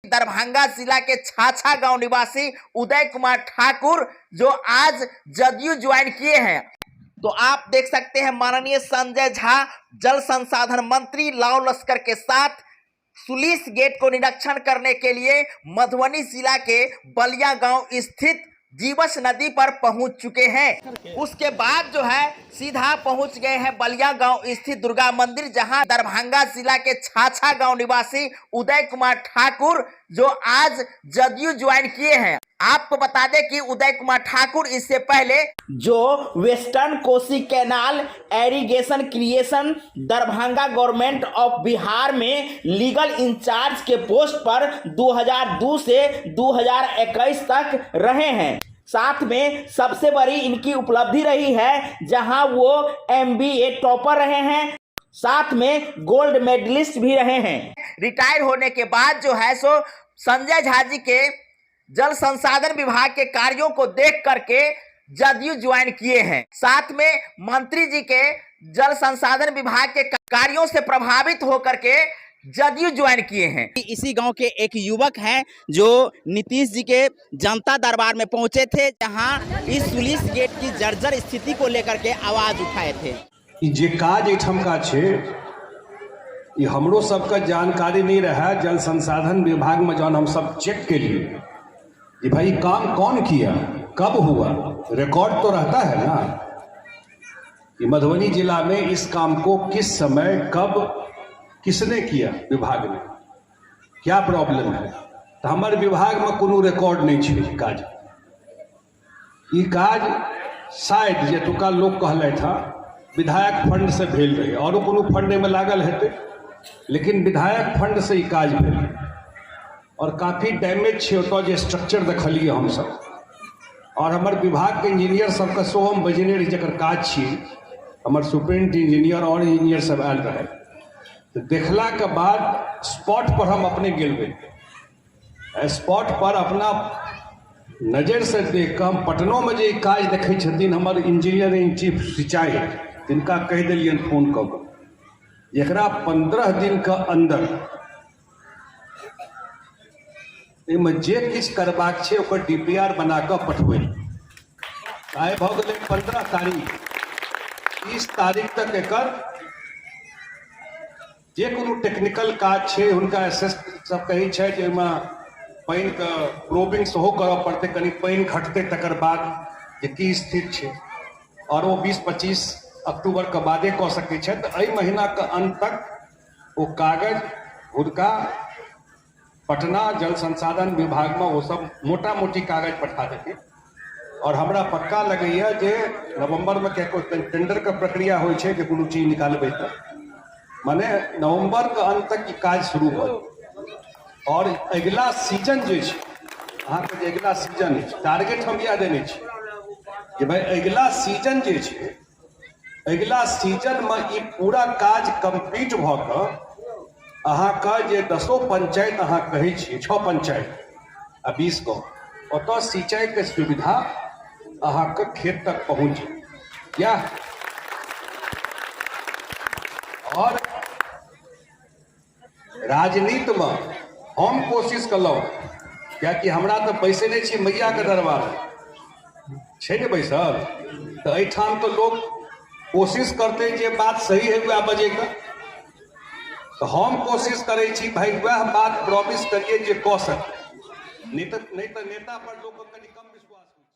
दरभंगा जिला के छाछा गांव निवासी उदय कुमार ठाकुर जो आज जदयू ज्वाइन किए हैं। तो आप देख सकते हैं माननीय संजय झा जल संसाधन मंत्री लाव लश्कर के साथ सुलिस गेट को निरीक्षण करने के लिए मधुबनी जिला के बलिया गांव स्थित जीवछ नदी पर पहुंच चुके हैं। उसके बाद जो है सीधा पहुंच गए हैं बलिया गांव स्थित दुर्गा मंदिर, जहां दरभंगा जिला के छाछा गांव निवासी उदय कुमार ठाकुर जो आज जदयू ज्वाइन किए हैं। आपको बता दें कि उदय कुमार ठाकुर इससे पहले जो western Kosi canal irrigation creation Darbhanga government of Bihar में लीगल इंचार्ज के पोस्ट पर 2002 से 2021 तक रहे हैं। साथ में सबसे बड़ी इनकी उपलब्धि रही है जहां वो एमबीए टॉपर रहे हैं, साथ में गोल्ड मेडलिस्ट भी रहे हैं। रिटायर होने के बाद जो है सो संजय झा जी के जल संसाधन विभाग के कार्यों को देख करके जदयू ज्वाइन किए हैं। साथ में मंत्री जी के जल संसाधन विभाग के कार्यों से प्रभावित होकर के जदयू ज्वाइन किए हैं। इसी गांव के एक युवक हैं जो नीतीश जी के जनता दरबार में पहुंचे थे, जहां इस सुलिस गेट की जर्जर स्थिति को लेकर के आवाज उठाए थे। ई जे काज एहिठामका छै, ई हमरो सबके जानकारी नहीं रहे। जल संसाधन विभागमे जहन हमसब चेक केलिए कि भाई काम कौन किया, कब हुआ, रिकॉर्ड तो रहता है ना कि मधुबनी जिला में इस काम को किस समय कब किसने किया, विभाग ने क्या प्रॉब्लम है। तो हमर विभागमे कोनो रिकॉर्ड नहीं छै काज। ई काज शायद जे एतुका लोक कहलथि हँ विधायक फंड से भेल रहै, औरो कोनो फंड एहिमे लागल हेतै, लेकिन विधायक फंड से ई काज भेल और काफ़ी डैमेज छै ओतऽ जे स्ट्रक्चर देखलियै हमसब। और हमर विभागके इंजीनियर सबके सेहो हम बजेने रही, जकर काज छी, हमर सुप्रिंट इंजीनियर और इंजीनियर सब आयल रहै। तऽ देखलाके बाद स्पॉट पर हम अपने गेल रही। स्पॉट पर अपना नजर से देख कऽ हम पटनोमे जे ई काज देखै छथिन हमर इंजीनियर इन चीफ सिंचाई, तिनका कहि देलियनि फोन कऽ कऽ, एकरा 15 दिनके अन्दर एहिमे जे किछु करबाक छै ओकर डीपीआर बना कऽ पठबै। आइ भऽ गेलै 15 तारीख, 30 तारीख तक एकर जे कोनो टेक्निकल काज छै हुनका एसेस सब कहै छै जे ओहिमे पानिके प्रोबिंग सेहो करऽ पड़तै, कनि पानि घटतै तकर बाद जे की स्थिति छै, आओर ओ 20-25 अक्टूबरके बादे कऽ सकै छथि। तऽ एहि महीनाके अन्त तक ओ कागज हुनका पटना जल संसाधन विभागमे ओ सब मोटा मोटी कागज पठा देथिन। और हमरा पक्का लगैया जे नवंबरमे कियाकि टेंडरके प्रक्रिया होइ छै जे कोनो चीज निकालबै तऽ मने नवंबरके अंत तक ई काज शुरू भऽ जेतै। और अगिला सीजन जे छै अहाँके जे अगिला सीजन अछि, टारगेट हम इएह देने छी जे भाइ अगिला सीजन जे छै, अगिला सीजनमे ई पूरा काज कम्प्लीट भऽ कऽ अहाँके जे 10 पंचायत अहाँ कहै छियै, 6 पंचायत आ 20 गाँव, ओतऽ सिंचाइके सुविधा अहाँके खेत तक पहुँच जायत। इएह और राजनीतिमे हम कोशिश कयलहुँ, कियाकि हमरा तऽ बैसै नहि छी मैयाके दरबार छै ने बैसल, तऽ एहिठाम तऽ लोक कोशिश करतै जे बात सही है वएह बजैके, तऽ हम कोशिश करै छी भाइ वएह बात प्रॉमिस करियै जे कऽ सकी, नहि तऽ नेता पर लोकके कनि कम विश्वास होइ।